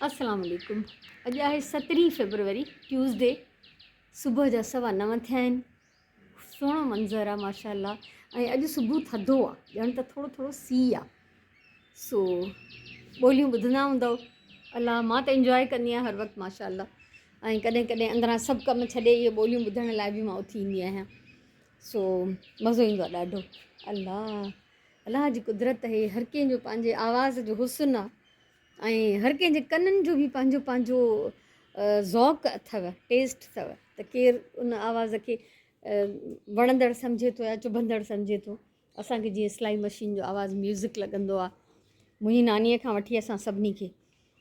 السلام عليڪم اڄ آهي سترهين فيبروري ٽيوزڊي صبح جا 9:15 ٿيا آهن. سهڻو منظر آهي ماشاء الله ۽ اڄ صبح ٿڌو آهي، ڄڻ ته ٿورو ٿورو سيء آهي. سو ٻوليون ٻڌندا هوندؤ. الله مان ته انجواء ڪندي آهيان هر وقت ماشاء الله، ۽ ڪڏهن ڪڏهن اندران سڀ ڪم ڇڏي اهي ٻوليون ٻڌڻ لاء به مان اٿي ايندي آهيان. سو مزو ايندو آهي ڏاڍو. الله الله جي قدرت هي، هر ڪنهن جو پنهنجي آواز جو حسن آهي ۽ هر ڪنهن جي ڪنن جو به پنهنجو پنهنجو ذوق اٿو، ٽيسٽ اٿو، ته ڪير ان آواز کي وڻندڙ سمجهي ٿو يا چڀندڙ سمجهي ٿو. اسان کي جيئن سلائي مشين جو آواز ميوزڪ لڳندو آهي، منهنجي نانيء کان وٺي اسان سڀني کي،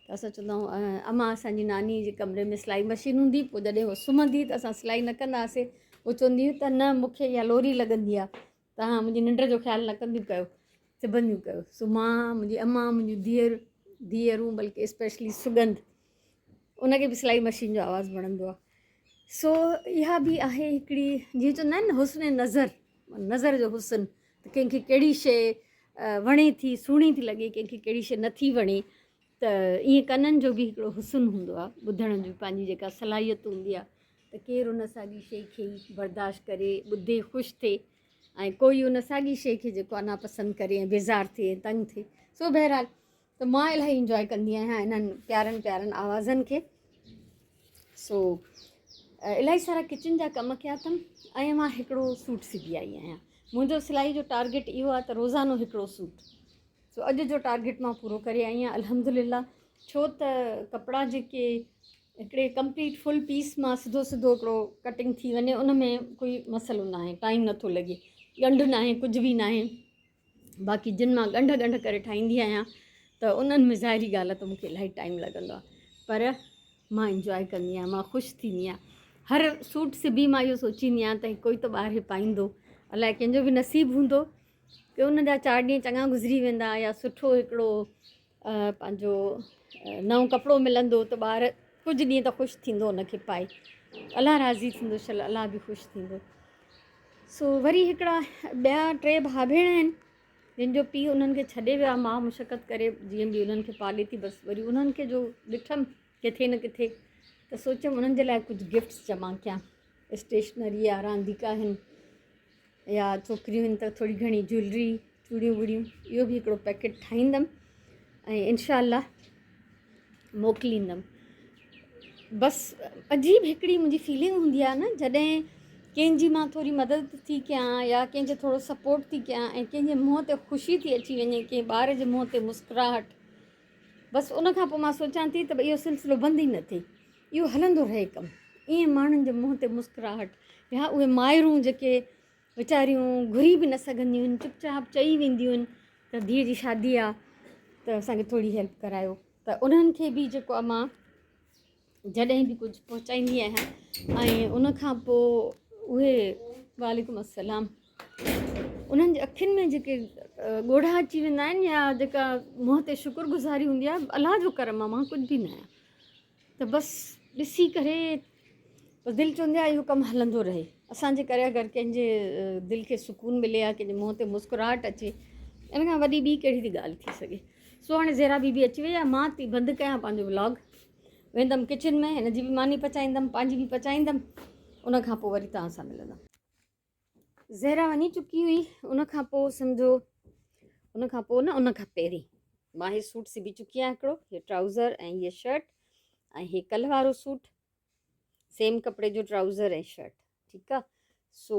ته اسان چوندا آهيون امان اسان جي ناني جي ڪمري ۾ سلائي مشين هوندي، پوء جڏهن هوء سمهندي ته اسان سلائي نه ڪندا هئاسي. هوء چوندي هئي ته نه مون کي اها لوري لڳندي آهي، توهان منهنجي ننڊ جو خيال نه ڪنديون ڪيو، چڀنديون ڪيو. سو مان، منهنجي امان، منهنجون ڌيئرون بلڪه اسپيشلي سڳنڌ، ان کي به سلائي مشين جو آواز وڻندو آهي. سو اها به آهي هڪڙي جيئن چوندا آهن نه حسن نظر، نظر جو حسن، ته ڪنهن کي ڪهڙي شيء وڻي ٿي، سهڻي ٿي لڳي، ڪنهن کي ڪهڙي شيء نٿي وڻي. ته ائين ڪنن جو به هڪڙو حسن هوندو آهي، ٻڌڻ جو پنهنجي جيڪا صلاحيت هوندي آهي، ته ڪير ان ساڳي شيء کي ئي برداشت ڪري، ٻڌي خوش ٿئي، ۽ ڪوئي ان ساڳي شيء کي جيڪو آهي ناپسند ڪري ۽ بيزار ٿئي ۽ تنگ ٿئي. سو بهرحال ته مان الاهي انجواء ڪندي آهيان انهن پيارن پيارن آوازن کي. سو الاهي سارا ڪچن جا ڪم ڪيا اٿم ۽ مان هڪڙو سوٽ سبي آئي آهيان. منهنجو سلائي جو ٽارگيٽ اهو آهي ته روزانو هڪڙو سوٽ. سو اڄ جو ٽارگيٽ مان پورو ڪري آئي آهيان الحمدلله. ڇو ته ڪپڙا جيڪي هڪڙي ڪمپليٽ فل پيس مان سڌو سڌو هڪڙو ڪٽنگ ٿي وڃي ان ۾ ڪوئي مسئلو ناهي، ٽائيم نٿو لڳي، ڳنڍ ناهي، ڪجهه به ناهي. باقي جن مان ڳنڍ ڳنڍ ڪري ٺاهيندي آهيان ته انهن ۾ ظاهري ڳالهه آهي ته مون کي الاهي ٽائيم لڳندو آهي، پر مان انجواء ڪندي آهيان، مان خوش ٿيندي آهيان. هر سوٽ سبي مان اهو سوچيندي آهيان ته ڪوئي ته ٻار هي پائيندو، الائي ڪنهن جو به نصيب هوندو ڪي ان جا 4 ڏينهن چڱا گذري ويندا يا سٺو هڪڙو پنهنجو نئون ڪپڙو ملندو ته ٻار ڪجهه ڏينهن ته خوش ٿيندو ان کي پائي، الله راضي ٿيندو، شل الله به خوش ٿيندو. سو وري هڪڙا ٻيا 3 ڀاء ڀيڻ آهن جن جو پيء انهن کي ڇڏي ويو آهي، ماء مشقت ڪري جيئن به انهن کي پالي ٿي. بس وري انهن کي جو ڏٺم ڪٿي نه ڪٿي ته سوچيم انهن جي لاء ڪجهه گفٽس جمع ڪيان، اسٽيشنري يا رانديڪا آهن يا ڇوڪريون آهن ته ٿوري گهڻي جيولري، چوڙيون ووڙيون، اهو به هڪڙو پيڪيٽ ٺاهيندم ۽ انشاء الله موڪليندم. بس عجيب هڪڙي منهنجي فيلنگ هوندي آهي نه، جڏهن ڪنهن جي مان ٿوري مدد ٿي ڪيان يا ڪنهن کي ٿورو سپورٽ ٿي ڪيان ۽ ڪنهن جي منهن تي خوشي ٿي اچي وڃي، ڪنهن ٻار جي منهن تي مسڪراهٽ، بس ان کان پوء مان سوچان ٿي ته اهو سلسلو بند ئي نه ٿئي، اهو هلندو رهي ڪم. ائين ماڻهن جي منهن تي مسڪراهٽ يا اهي مائرون جيڪي ويچاريون گهري به نه سگهنديون آهن، چپ چاپ چئي وينديون آهن ته ڌيء جي شادي آهي ته اسان کي ٿوري هيلپ ڪرايو، ته انهن کي به جيڪو آهي مان جڏهن به ڪجهه پهچائيندي آهيان ۽ ان کان پوء اهي وعليڪم السلام انهن جي اکين ۾ جيڪي ڳوڙها اچي ويندا آهن يا جيڪا منهن تي شڪر گذاري هوندي آهي، الله جو ڪرم آهي مان ڪجهه به نه آهيان، ته بس ڏسي ڪري بس دل چوندي آهي اهو ڪم هلندو رهي. اسان جي ڪري اگر ڪنهن جي دل کي سڪون ملي يا ڪنهن جي منهن تي مسڪراهٽ اچي، ان کان وڏي ٻي ڪهڙي ٿي ڳالهه ٿي سگهي. سو هاڻي زهرا بي بي اچي وئي آهي، مان ٿي بند ڪيان پنهنجو ولاگ، ويندم ڪچن ۾ هن جي به ماني پچائيندم، پنهنجي به پچائيندم، ان کان پوء وري توهان سان ملندم. زهرا وڃي چڪي هئي، ان کان پوء سمجهو ان کان پوء نه ان کان پهرين مان هي سوٽ سبي چڪي آهيان هڪڙو، هي ٽرائوزر ۽ هي شرٽ ۽ هي ڪلهه وارو سوٽ، سيم ڪپڙي جو ٽرائوزر ۽ شرٽ، ٺيڪ آ. سو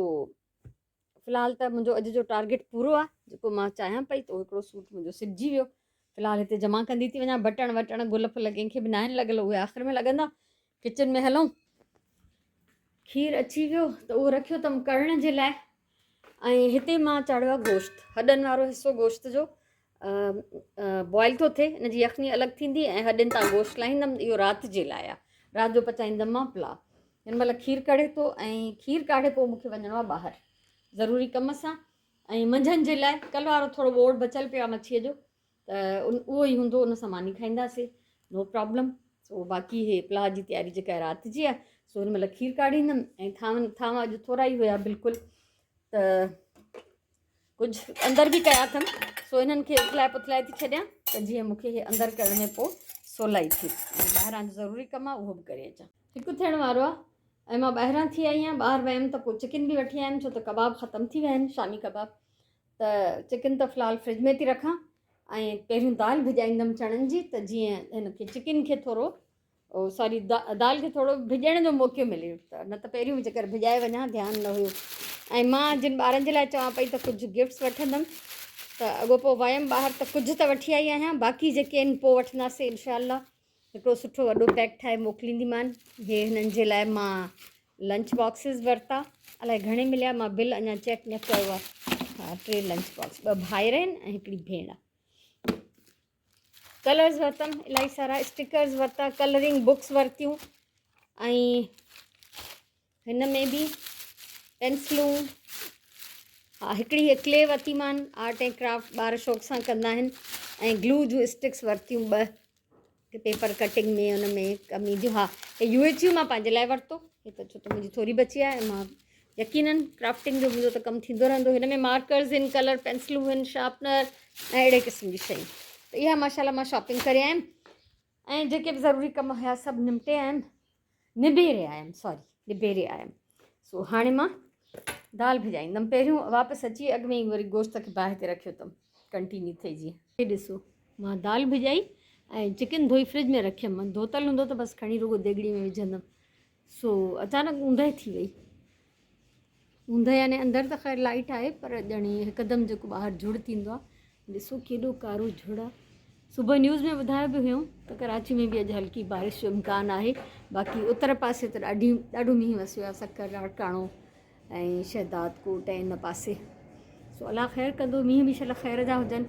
في الحال ته منهنجو اڄ جو ٽارگيٽ پورو آ، جيڪو مان چاهيان پئي ته هڪڙو سوٽ منهنجو سبجي ويو. في الحال هتي جمع ڪندي ٿي وڃان، بٽڻ وٽڻ گل ڦل ڪنهن کي به ناهن لڳل، اهي آخر ۾ لڳندا. ڪچن ۾ هلون. کير اچي ويو ته اهو رکيو اٿم ڪڙهڻ جي لاء ۽ هتي مان چاڙهيو آهي گوشت، هڏن وارو حصو گوشت جو بوائل ٿو ٿئي، ان جي يخني الڳ ٿيندي ۽ هڏين تان گوشت لاهيندم، اهو رات جي لاء آهي، رات جو پچائيندم مان پلاء. هن مهل کير ڪڙهي ٿو ۽ کير ڪاڙهي پوء مونکي وڃڻو آهي ٻاهر ضروري ڪم سان ۽ منجهند جي لاء ڪلهه وارو ٿورو ٻوڙ بچل پيو آهي مڇيء جو، ته اهو ئي هوندو، ان سان ماني کائينداسي، نو پرابلم. سو باقي هي پلاء جي تياري جيڪا رات جي آهي، سو هن مهل کير ڪاڙهيندم ۽ ٿانو اڄ ٿورا ئي هيا بلڪل، ته ڪجهه اندر به ڪيا اٿم، سو انهن کي اٿلائي پٿلائي ٿي ڇڏيان ته جيئن مون کي هي اندر ڪرڻ ۾ پوء سولائي ٿئي ۽ ٻاهران جو ضروري ڪم آهي اهو به ڪري اچان. هڪ ٿيڻ وارو آهي ۽ مان ٻاهران ٿي آئي آهيان ٻاهر ويم ته پوء چڪن به وٺي آيم ڇو ته ڪباب ختم ٿي ويا آهن شامي ڪباب ته چڪن ته في الحال فرج ۾ ٿي رکان ۽ پهريون دال ڀڄائيندم چڻن جي ته جيئن هن کي چڪن کي ٿورو سوري دال کي ٿورو ڀڄڻ جو موقعو ملي ته نه ته پهريون جيڪر ڀڄائي وڃان ڌيان نه هيو ۽ مان جن ٻارن جي لاء چوان پئي ته ڪجهه گفٽس وٺندم ته اڳو پوء ويم ٻاهر ته ڪجهه ته وٺي آئي آهيان باقي جيڪي آهن پوء وٺنداسين انشاء الله هڪڙو سٺو وڏو پيڪ ٺاهي موڪلينديمان هي هنن جي لاء مان لنچ باڪسز ورتا الائي گهڻي مليا مان بل اڃا چيڪ نه ڪيو آهي ها ٽي لنچ باڪس ٻه ڀائر آهن ۽ هڪڙي ڀيڻ آهي ڪلرز ورتم الاهي سارا اسٽڪرز ورتا ڪلرنگ بڪس ورتيون ۽ هن ۾ به پينسلون ها هڪڙي هي ڪلي ورتي مان آرٽ ۽ ڪرافٽ ٻار شوق سان ڪندا آهن ۽ گلو جون اسٽڪس ورتيون ٻه پيپر ڪٽنگ ۾ ان ۾ ڪم اينديون ها يو ايڇ يو مان پنهنجي لاء ورتو هي ته ڇو ته منهنجي ٿوري بچي آهي مان يقينن ڪرافٽنگ جو منهنجو ته ڪم ٿيندو رهندو هن ۾ مارڪرز آهن ڪلر پينسلون آهن شارپنر ۽ اهڙي قسم جي شيون ته اها ماشاء الله مان شاپنگ ڪري آيم ۽ جيڪي به ضروري ڪم هيا سڀ نمٽي آيم نبيري آيم سوري نبيري آيم سو هاڻي مان دال ڀڄائيندم پهريون واپس اچي اڳ ۾ ئي وري گوشت کي باهه تي رکيو اٿم ڪنٽينيو ٿئي جيئن هي ڏسو مان دال ڀڄائي ۽ چڪن ڌوئي فرج ۾ رکيم ڌوتل هوندو ته بس کڻي رڳو ديڳڙي ۾ وجهندم سو اچانڪ اوندهه ٿي وئي. اوندهه يعني اندر ته خير لائيٽ آهي پر ڄڻ ائين هڪدم جيڪو ٻاهر جھڙ ٿيندو آهي. ڏسو ڪيڏو ڪارو جھڙ آهي. صبح نيوز ۾ ٻڌايو به هيون ته ڪراچي ۾ به اڄ هلڪي بارش جو امڪان آهي. باقي اتر پاسي ته ڏاڍي ڏاڍو مينهن وسيو آهي سکر لاڙڪاڻو ۽ شهداد ڪوٽ ۽ ان پاسي سو الله خير ڪندو مينهن به شل خير جا هجن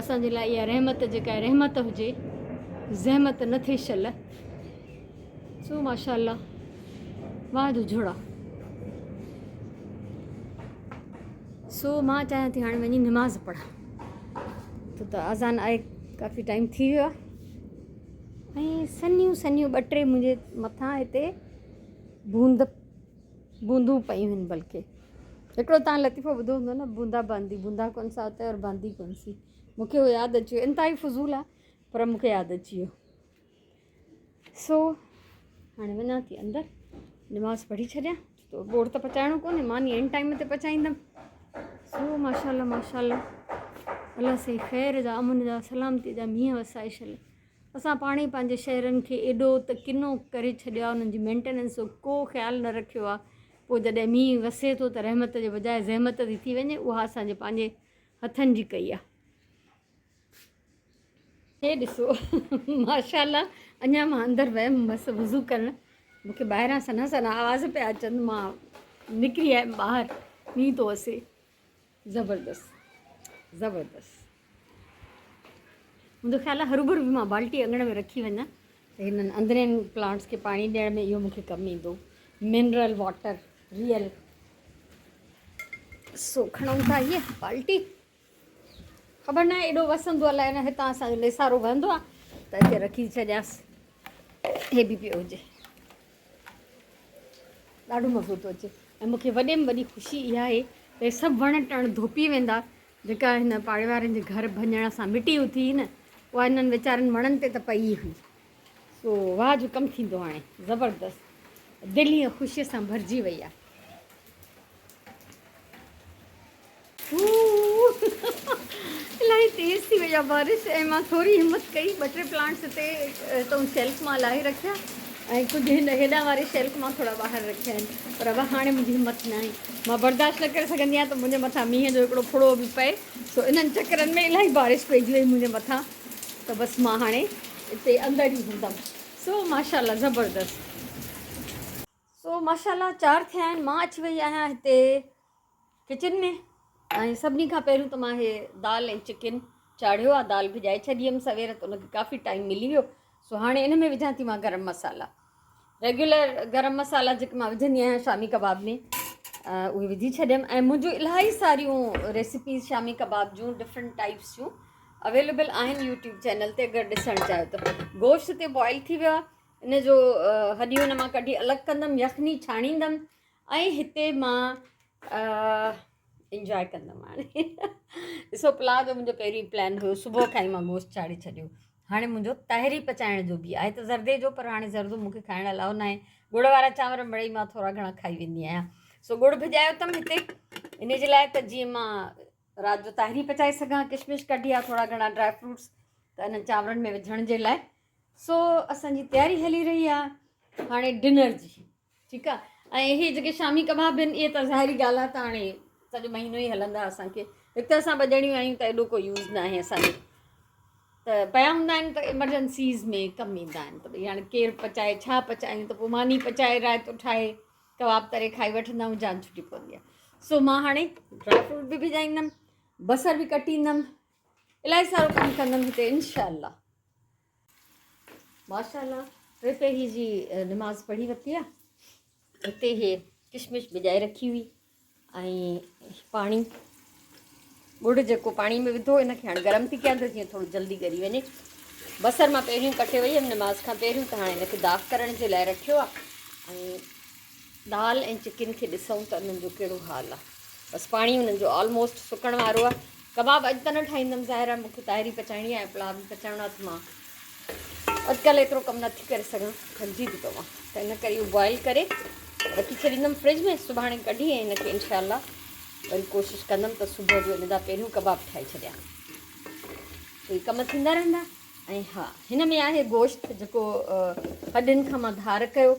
اسان جي لاء اها رحمت جيڪا رحمت هجي زحمت نه ٿئي شل سو ماشاء الله واهه جو جھڙا سو مان چاهيان ٿي هاڻي وڃي نماز پڙهان ته ته اذان آهي ڪافي ٽائيم ٿي ويو آهي ۽ سنيون سنيون ٻه ٽي منهنجي مٿان هتي بوند بوندون پيون آهن بلڪه هڪڙو تان لطيفو ٻڌو هوندو نه بوندا باندي بوندا ڪون سا هوتا هي اور باندي ڪون سي مونکي اهو ياد اچي ويو انتهائي فضول آهي پر مونکي ياد اچي ويو سو هاڻي وڃان ٿي اندر نماز پڙهي ڇڏيان تو ٻوڙ ته پچائڻو ڪونهي ماني عين ٽائيم تي پچائيندم سو ماشاءالله ماشاءالله الله سائين خير جا امن جا سلامتي جا مينهن وسائي شل اسان پاڻ ئي پنهنجي شهرن کي ايڏو ته ڪنو ڪري ڇڏيو آهي انهن جي مينٽيننس جو ڪو خيال نه رکيو آهي پوء جڏهن مينهن وسي ٿو ته رحمت جي بجاء زحمت ٿي ٿي وڃي اها اسان جي پنهنجي هٿن جي ڪئي آهي. هي ڏسو ماشاء الله اڃا مان اندر ويم بس وضو ڪرڻ مون کي ٻاهران سنها سنها آواز پيا اچن مان نڪري آيم ٻاهر مينهن ٿو وسي. زبردست زبردست منهنجو خيال آهي هروڀرو به مان بالٽي اڱڻ ۾ رکي وڃان ته هنن اندرين پلانٽس کي پاڻي ڏيڻ ۾ اهو مونکي ڪم ايندو منرل واٽر ريئل سو کڻون ٿا هيء بالٽي خبر نه ايڏو وسندو الائي نه هتان اسان جو نيسارو وهندو آهي ته هتي رکي ڇڏيانس هي به پيو هجي ڏاڍو مزو ٿو اچي ۽ مون کي وڏي ۾ وڏي خوشي اها آهي ته هي سڀ وڻ ٽڻ ڌوپي ويندا جيڪا هن پاڙي وارن جي گهر ڀڃڻ سان مٽي اٿي هئي نه اها هنن ويچارن وڻن تي ته پئي هئي سو واهه جو ڪم ٿيندو هاڻي زبردست دل هيئن خوشي سان ڀرجي وئي آهي. الاهي تيز ٿي وئي آهي بارش ۽ مان ٿوري همت ڪئي ٻه ٽي پلانٽس هتي هتان شيلف مان لاهي رکيا ۽ ڪجهه هن هيڏانهن واري شيلف مان ٿورا ٻاهر رکيا آهن پر ابا هاڻي منهنجي همت نه آهي مان برداشت نه ڪري سگهندي آهيان ته منهنجي مٿان مينهن جو هڪڙو ڦڙو به پئي سو انهن چڪرن ۾ الاهي بارش پئجي وئي منهنجي مٿان ته بس مان هاڻي هتي اندر ئي هوندم سو ماشاءالله زبردست. سو ماشاءالله چار ٿيا آهن مان اچي وئي آهيان هتي ڪچن ۾ ۽ سڀني کان پهريون ته مان هي دال ۽ چڪن چاڙهيو آهي دال ڀڄائي ڇڏي هيم سوير ته ان کي ڪافي ٽائيم ملي ويو سو هاڻي ان ۾ وجهان ٿي مان گرم مسالا ريگيولر گرم مسالا جيڪي مان وجهندي آهيان شامي ڪباب ۾ اهي وجهي ڇڏيم ۽ منهنجون الاهي ساريون ريسيپيز شامي ڪباب جون ڊفرنٽ ٽائپس جون اويليبل آهن يوٽيوب چينل تي اگر ڏسڻ چاهيو ته گوشت تي بوائل ٿي ويو آهي ان جو هڏيون ان مان ڪڍي الڳ ڪندم يخني ڇاڻيندم ۽ هتي مان انجواء ڪندم هاڻي ڏسو پلاء جو منهنجو پهريون پلان هيو صبح کان ئي مان گوشت چاڙهي ڇڏيو هاڻي منهنجو تاهري پچائڻ جو به آهي ته زردي جو پر هاڻي زردو مون کي کائڻ الاء ناهي. ڳڙ وارا چانور مڙئي مان ٿورا گهڻا کائي ويندي آهيان. سو ڳڙ ڀڄايو اٿم هتي ان جي لاء ته جيئن مان رات جو تاهري پچائي سگهان. ڪشمش ڪڍي آهي ٿورا گهڻا ڊرائي فروٽس ته انهن چانورن ۾ وجهڻ جي لاء. سو اسان جي تياري هلي رهي آهي هاڻي ڊنر جي. ٺيڪ آ ۽ اهي جيڪي شامي ڪباب آهن اهي ته ظاهري ڳالهه آ ته هاڻي سڄو مهينو ئي هلندا اسانکي هڪ ته اسان ٻه ڄڻيون آهيون ته ايڏو ڪو يوز نه آهي اسانجو ته پيا هوندا آهن ته ايمرجنسيز ۾ ڪم ايندا آهن ته ڀئي هاڻي ڪير پچائي ڇا پچايون ته پوء ماني پچائي رائتو ٺاهي ڪباب تري کائي وٺندا آهيون جان ڇٽي پوندي آهي سو مان هاڻي ڊرائي فروٽ به ڀڄائيندم بصر به ڪٽيندم الاهي سارو ڪم ڪندم هتي انشاء الله ماشاء الله ٽي پهري جي نماز پڙهي ورتي آ هتي هي ڪشمش ڀڄائي رکي هئي ۽ پاڻي ڳڙ جيڪو پاڻي ۾ وڌو ان کي هاڻي گرم ٿي ڪيان ته جيئن ٿورو جلدي ڳري وڃي بصر مان پهريون ڪٽي وئي هيم نماز کان پهريون ته هاڻي ان کي داغ ڪرڻ جي لاء رکيو آ ۽ دال ۽ چڪن کي ڏسون ته انهن جو ڪهڙو حال آ بس پاڻي انهن جو آلموسٽ سڪڻ وارو آ ڪباب اڄ ته نه ٺاهيندم ظاهر آ مون کي تاهري پچائڻي آ ۽ پلاء به پچائڻو آ ته مان اڄڪلهه ايترو ڪم نٿي ڪري سگهان ٿڪجي ٿي پوان ته ان ڪري اهو بوائل ڪري رکي ڇڏيندم فرج ۾ سڀاڻي ڪڍي ۽ ان کي انشاء الله وري ڪوشش ڪندم ته صبح جو ان جا پهريون ڪباب ٺاهي ڇڏيان اهي ڪم ٿيندا رهندا ۽ ها هن ۾ آهي گوشت جيڪو هڏين کان مان ڌار ڪيو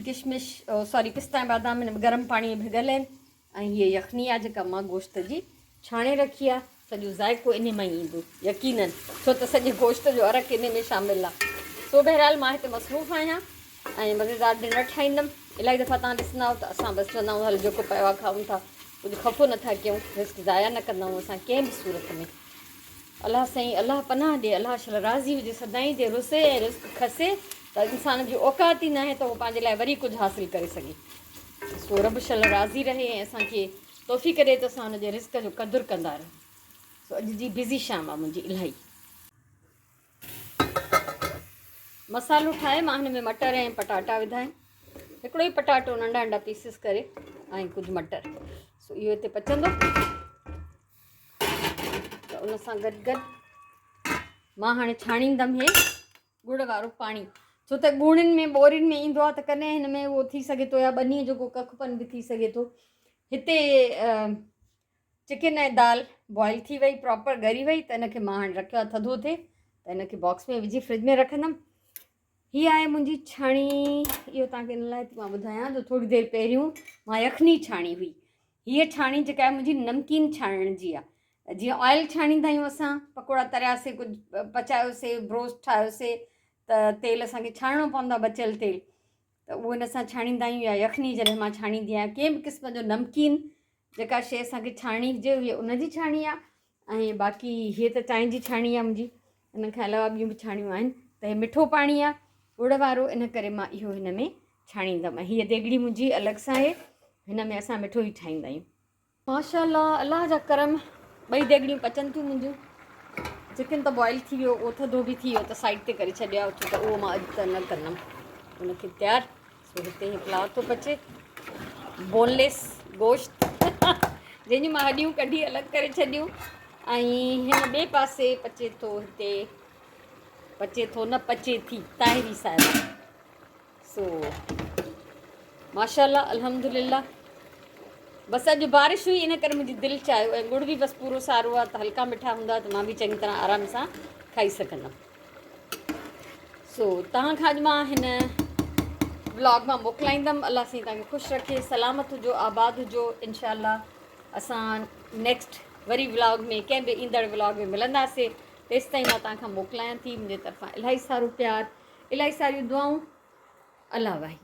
ڪشمش سوري پستا ۽ بادام هن ۾ گرم پاڻي ۾ ڀڳل آهن ۽ هيء يخني آهي جيڪا مان گوشت جي ڇاڻي رکي آهي سڄو ذائقو انهي مان ئي ايندو يقينن ڇو ته سڄي گوشت جو عرق انهي ۾ شامل آهي سو بهرحال مان هتي مصروف آهيان ۽ مزيدار ڊنر ٺاهيندم الاهي دفعا توهان ڏسندا آهيو ته اسان بس چوندا آهيون هل جيڪو پيو آهي کائون ٿا ڪجهه خفو نٿا ڪيون رزق ضايع نه ڪندا آهيون اسان ڪنهن به صورت ۾ الله سائين الله پناهه ڏي الله شل راضي هجي سدائين جي رسي ۽ رزق کسي ته انسان جي اوقات ئي ناهي ته هو پنهنجي لاء وري ڪجهه حاصل ڪري سگهي سو رب شل راضي رهي ۽ اسان کي توفيق ڏي ته اسان ان جي رزق جو قدر ڪندا رهون سو اڄ جي بزي شام آ منهنجي الاهي مصالحو ٺاهي مان هن ۾ مٽر ۽ پٽاٽا وڌا آهن هڪڙو ئي پٽاٽو ننڍا ننڍا پيسز ڪري ۽ ڪجهه مٽر سو اهو هتي پچندو ته ان سان گڏ گڏ مان هاڻي ڇاڻيندم هي ڳڙ وارو پاڻي ڇو ته ڳوڻين ۾ ٻورين ۾ ايندو آهي ته ڪڏهن هن ۾ اهو ٿي سگهي ٿو يا ٻنيء جو ڪو ڪک پن به ٿي سگهي ٿو هتي چڪن ۽ دال بوائل ٿي وئي پراپر ڳري وئي ته ان کي مان هاڻي رکيو آهي ٿڌو ٿئي ته ان کي باڪس ۾ وجهي فرج ۾ رکندم هي آهي منهنجي ڇاڻي اهو توهان کي ان لاء ٿي مان ٻڌايان جو ٿوري دير پهريون مان يخني ڇاڻي هئي هيء ڇاڻي جيڪا آهي منهنجي نمڪين ڇاڻڻ جي آهي جيئن آئل ڇاڻيندا آهيون اسان پڪوڙا ترياسي ڪجهه پچايوسي بروسٽ ٺاهيوسي ته تيل اسانکي ڇاڻڻو پوندو آهي بچيل تيل ته اهو ان سان ڇاڻيندا آهيون يا يخني جڏهن مان ڇاڻيندي آهيان ڪنهن به قسم جو نمڪين جيڪا شيء اسانکي ڇاڻڻي هجي اهي ان جي ڇاڻي آهي ۽ باقي هيء ته چانهه جي ڇاڻي آهي منهنجي ان کان علاوه ٻيون به ڇاڻيون آهن ته هي مٺو پاڻي آهي ڳڙ وارو ان ڪري مان اهو هن ۾ ڇاڻيندم ۽ هيء ديڳڙي منهنجي الڳ سان آهي هن ۾ اسان مٺو ئي ٺاهيندا آهيون. ماشاء الله الله جا ڪرم ٻئي ديڳڙيون پچن ٿيون منهنجون چڪن ته بوائل ٿي ويو اهو ٿڌو به ٿي ويو ته سائيڊ تي ڪري ڇڏيو آهي ڇو ته اهو مان اڄ ته نه ڪندم ان کي تيار سو هتي هي پلاء ٿو پچي بونليس گوشت جنهن جون مان هڏيون ڪڍي الڳ ڪري ڇڏيون ۽ هن ٻئي پاسي پچي ٿو هتي پچي ٿو نه پچي ٿي طاهري صاحبه سو ماشاء الله الحمد لله بس اڄ بارش هئي ان ڪري منهنجي دل چاهيو ۽ ڳڙ به بس پورو سارو آهي ته هلڪا مٺا هوندا ته مان به چڱي طرح آرام سان کائي سگهندم سو توهان کان اڄ مان هن بلاگ مان موڪلائيندم الله سائين توهان کي خوش رکي سلامت هجو آباد هجو انشاء الله اسان نيڪسٽ وري ولاگ ۾ ڪنهن به ايندڙ ولاگ ۾ ملنداسي تيستائين مان توهان کان موڪلايان ٿي منهنجي طرفان الاهي سارو پيار الاهي ساريون دعائون الله واهي.